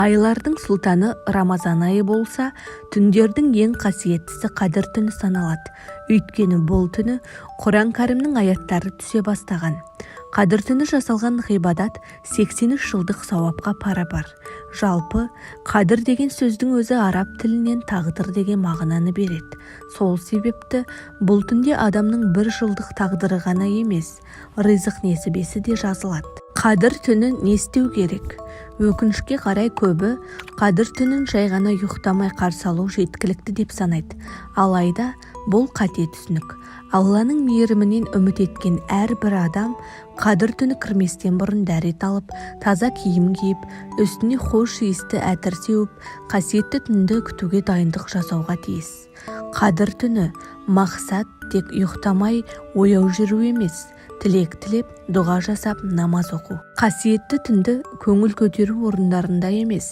Айлардың сұлтаны Рамазан айы болса, түндердің ең қасиеттісі Қадір түні саналады. Өйткені бұл түні Құран Кәрімнің аяттары түсе бастаған. Қадір түні жасалған ғибадат 83 жылдық сауапқа пара-пар. Жалпы, қадір деген сөздің өзі араб тілінен тағдыр деген мағынаны береді. Сол себепті бұл түнде адамның бір жылдық тағдыры ғана емес, ризық несібесі де жазылады. Қадір түні не істеу керек? Өкінішке қарай, көбі Қадір түнін жай ғана ұйықтамай қарсы алу жеткілікті деп санайды. Алайда бұл қате түсінік. Алланың мейірімінен үміт еткен әрбір адам Қадір түні кірместен бұрын дәрет алып, таза киім киіп, үстіне хош иісті әтір сеуіп, қасиетті түнді күтуге дайындық жасауға тиіс. Қадір түні мақсат тек ұйықтамай ояу жүру емес, тілек тілеп, дұға жасап, намаз оқу. Қасиетті түнді көңіл көтеру орындарында емес